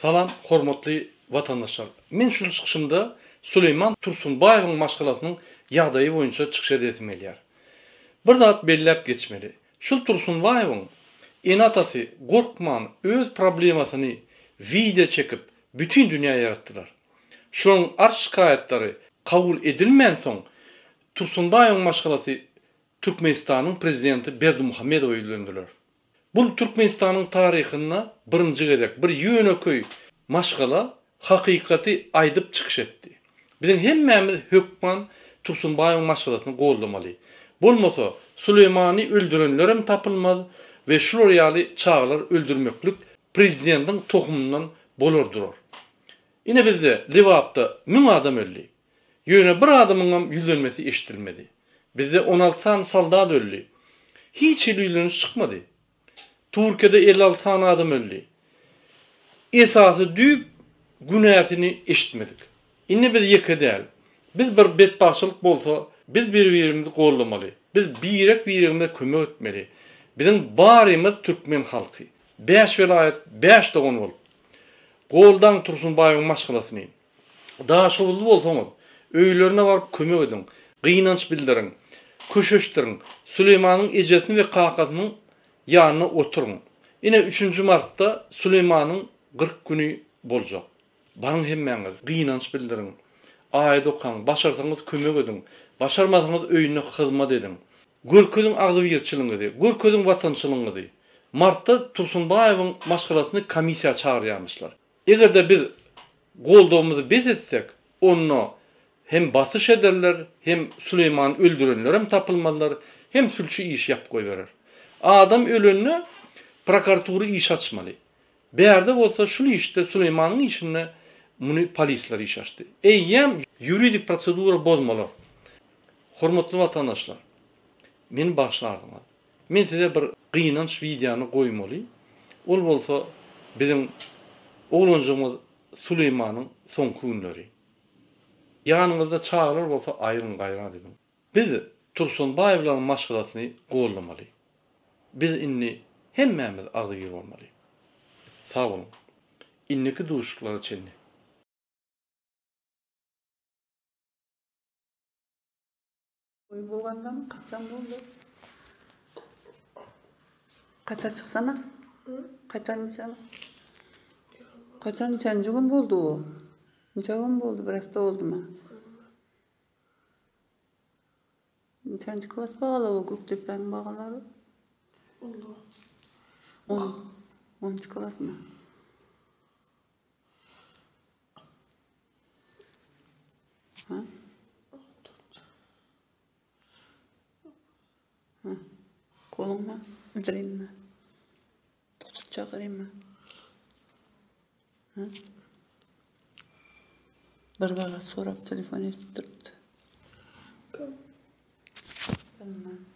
Salam hormatly watandaşlar. Men şul çykyşymda Süleýman Tursunbaýewiň maşgalasynyň ýagdaýy boýunça çykyş edesim gelýär. Bir zat belläp geçmeli. Şul Tursunbaýewiň ene-atasy gorkman öz problemasyny wideo çekip bütin dünýä ýaratdylar. Şularyň arz-şikaýatlary kabul edilmänsoň Tursunbaýewiň maşgalasy Türkmenistanyň prezidenti Berdimuhamedowa ýüzlendiler. Bul Türkmenistanyň taryhynda birinji gezek bir ýönekeý maşgala hakykaty aýdyp çykyş etdi. Biziň hemmämiz hökman Tursunbaýewiň maşgalasyny goldamaly. Bolmasa Suleýmany öldürenlerem tapylmaz we şular ýaly çagalar öldürmeklik prezidentiň tohumyndan bolar durar. Ine bizde Lebapda müň adam öldi. Ýöne bir adamyňam ýüzlenmesi eşidilmedi. Bizde 16 sany soldat öldi. Hiç hili ýüzleniş çykmady. Türkiýede 56 sany adam öldi. Esasy düýp günäsini eşitmedik. Indi biz ýeke däl. Biz bir betbagtçylyk bolsa, biz bir-birimizi goldamaly. Biz birek-biregimize kömek etmeli. Biziň barymyz türkmen halky. Bäş welaýat, bäş dogan bolup. Goldaň Tursunbaýewiň maşgalasyny. Daşoguzly bolsaňyz, öýlerine baryp kömek ediň, gynanç bildiriň, köşeşdiriň, Süleýmanyň ejesini we kakasynyň ýanynda oturyň. Ine, üçünji martda Süleýmanyň 40 güni boljak. Baryň hemmäňiz, gynanç bildiriň, aýat okaň, başarsaňyz kömek ediň, başarmasaňyz öýünde hyzmat ediň. Görkeziň agzybirçiligiňizi, görkeziň watançylygyňyzy. Martda Tursunbaýewiň maşgalasyny komissiýa çagyrýarmyşlar. Eger-de biz goldawymyzy bes etsek, onda hem basyş ederler, hem Süleýmany öldürenlerem tapylmazlar, hem sülçi işi ýapyp goýberer. Adam ölende prokuratura iş açmaly. Bärde bolsa şul işde Süleýmanyň işinde muny polisler iş açdy. Eýýäm ýuridik prosedura bozmalar. Hormatly watandaşlar, meni bagyşlarsyňyz. Men size bir gynanç wideony goýmaly. Ol bolsa biziň oglanjygymyz Suleýmanyň soňky günleri. Ýanyňyzda çagalar bolsa aýryň gaýrat ediň. Biz Tursunbaýewlaryň maşgalasyny goldamaly. Biz indi hemmämiz agzybir bolmaly. Sag boluň. Indiki duşuşyklara çenli. Toý bolgandan kaçan boldy? Kaça çyksana? Kaçan Kaçan neçenji gün boldy o? Neçe gün boldy? Bir hafta boldumy? Neçenji klas bagalar o Gökdepäniň bagalary? Oldu. On. Onuncu klasmy? Ha? Ha. Koluňmy? Bildireyinmi? Doktor çagyrayynmy? Ha? Bir bala sorap telefon edip durupdy. Kim? Bilmem.